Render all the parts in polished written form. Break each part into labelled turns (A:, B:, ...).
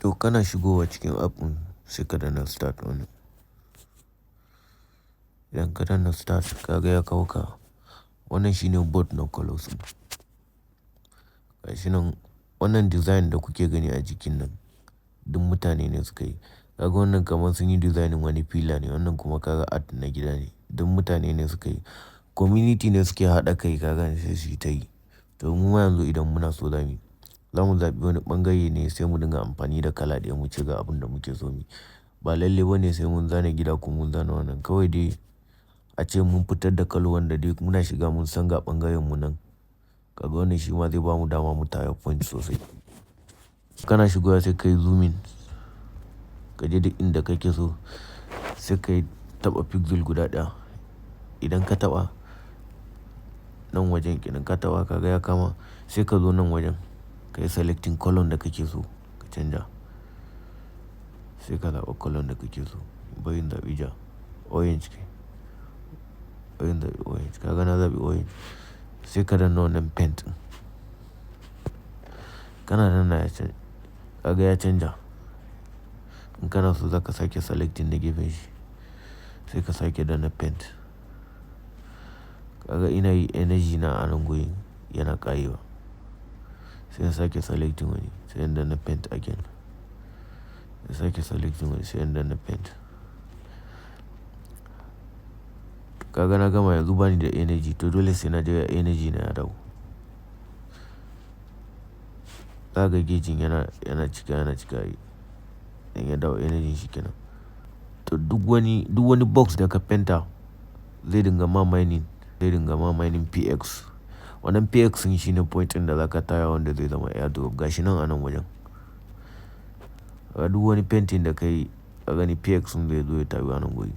A: To, kana shigowa cikin app ɗin, sai ka danna start wannan. Idan ka danna start, ka ga ya kawo ka. Wannan shine board na colors ɗin. Gashi nan, wannan design da kuke gani a jikin nan duk mutane ne suka yi. Kaga wannan kamar sun yi designing wani pillar ne, wannan kuma kaga art na gida ne. Duk mutane ne suka yi. Community ne suke haɗa kai, ka gane, sai su yi ta yi. To, mu ma yanzu idan muna so zamuyi, za mu zaɓi wani ɓangare ne sai mu dinga amfani da kala ɗaya, mu ce ga abin da muke so muyi. Ba lalle ba ne sai mun zana gida ko mun zana wannan. Kawai dai ace mun fitar da kala wanda dai muna shiga mun san ga ɓangaren mu nan. Kaga wannan shi ma zai bamu dama mu tara point sosai. Kana shigowa sai ka yi zoom in, ka je duk inda kake so, sai ka yi taɓa pixel guda ɗaya. Idan ka taɓa nan wajen kenan, ka taɓa, ka ga ya kama, sai ka zo nan wajen ka yi selecting colour da kake so ka canja. Sai ka zaɓa colour da kake so. Bari in zaɓi ja, orange ke. Bari in zaɓi orange. Ka ga na zaɓi orange. Sai ka danna wannan paint ɗin. Kana danna ya can, ka ga ya canja. In kana so, za ka sake selecting na gefen shi, sai ka sake danna paint. Kaga ina yi, energy na a nan gurin yana ƙarewa. Sai in sake selecting wani, sai in danna paint again. In sake selecting wani, sai in danna paint. Kaga na gama, yanzu bani da energy, to dole sai na jira energy na ya dawo. Zaka ga gejin yana cika, yana cika yi. In ya dawo energy shi kenan. To, duk wani box da ka painter zai dinga ma mining, zai dinga ma mining PX. Wannan PX ɗin shine point ɗin da zaka tara wanda zai zama airdrop. Gashi nan a nan wajen. Duk wani painting da ka yi, ka gani, PX ɗin zai zo ya taru a nan guri.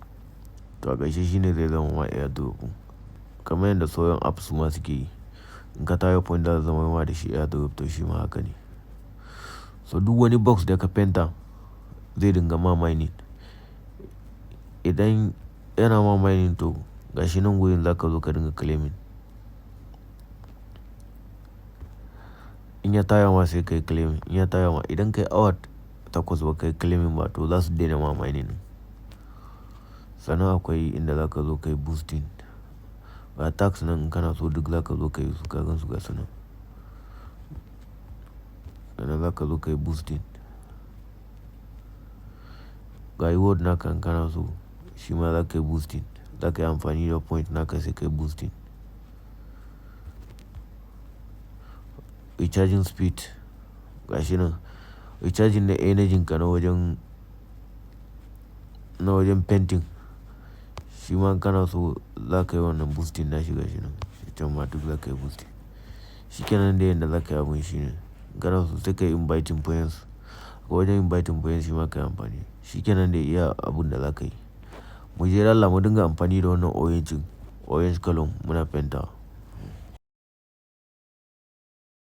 A: To, a ƙarshe shine zai zama ma airdrop ɗin. Kamar yadda sauran apps su ma suke yi. In ka tara point, za su zama ma da shi airdrop, to shi ma haka ne. So duk wani box da ka painter zai dinga ma mining. Idan yana ma mining, to gashi nan gurin za ka zo ka dinga claiming. In ya tara ma, sai ka yi claiming. In ya tara ma, idan ka yi awa 8 ba ka yi claiming ba, to za su daina ma mining. Sannan akwai inda za ka zo ka yi boosting. Ga task nan, in kana so duk za ka zo ka yi su, ka gan su, gasu nan. Sannan za ka zo ka yi boosting. Ga reward naka, in kana so shi ma za ka yi boosting. Za ka yi amfani da point naka sai ka yi boosting. Recharging speed gashi nan. Recharging na energy ka na wajen painting. Shi ma in kana so za ka yi wannan boosting nashi, gashi nan. Can ma duk za ka yi boosting. Shi kenan dai, yanda za ka yi abun shine. In kana so, sai ka yi inviting friends. Wajen inviting friends shi ma ka yi amfani. Shi kenan dai, iya abun da za ka yi. Mu je, Allah, mu dinga amfani da wannan orange, orange colour muna painter.